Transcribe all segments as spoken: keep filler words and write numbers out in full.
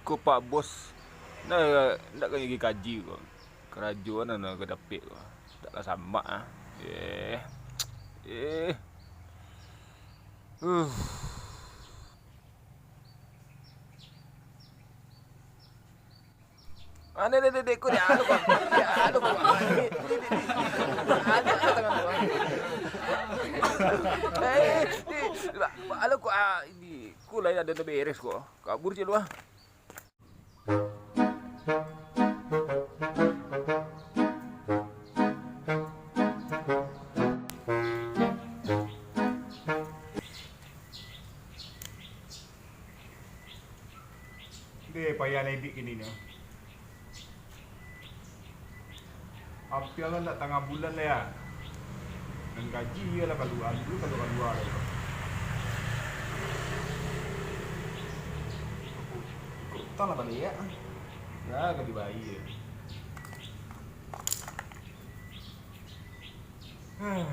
Ko Pak Bos, nah, ndak ka gigi kaji ko. Karajo nan ka dapek ko. Ndak ka samak ah. Eh. Eh. Uh. Ah, dek, dek, dek, dek, ko dek anu, ko. Dek anu, ko. Dek, dek, dek, dek. Anu, ko tangan ko. Eh, dek, ba-, ba-, anu, ko, ah, ini. Ko lain ado nan beres, ko. Kabur ciek lu, ah. Deh, payah nak ibik kini nyo. Ampia lah ndak tangah bulan lah, ya. Nan gaji iyo lah kalua, dulu kalua-kalua lah. Kok utang lah baliak, ah. Ya, gaji bayi, ya. Hah.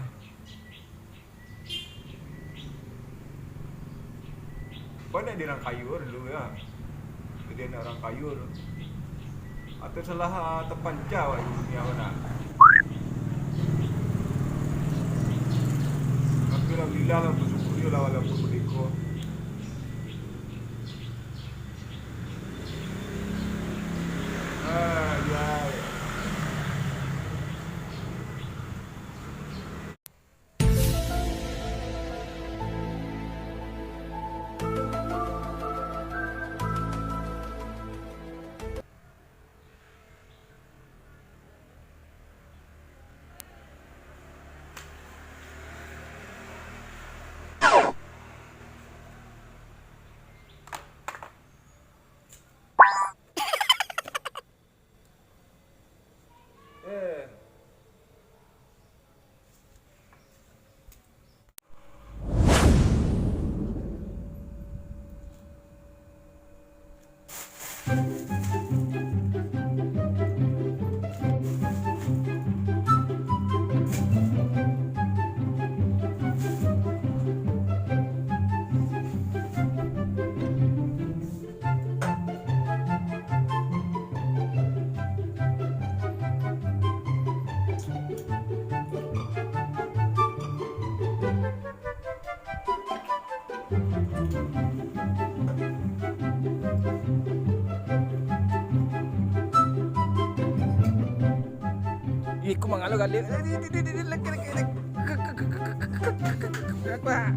Banyak di urang kayo dulu, ya. Jadi anak urang kayo tu. Atau salah, ah, tapanca awak di dunia ko nah. Tapi alhamdulillah lah, basyukur lah walaupun mardeka. Ah, ya. Eh. Ih, ko mangalo galeh. Apa?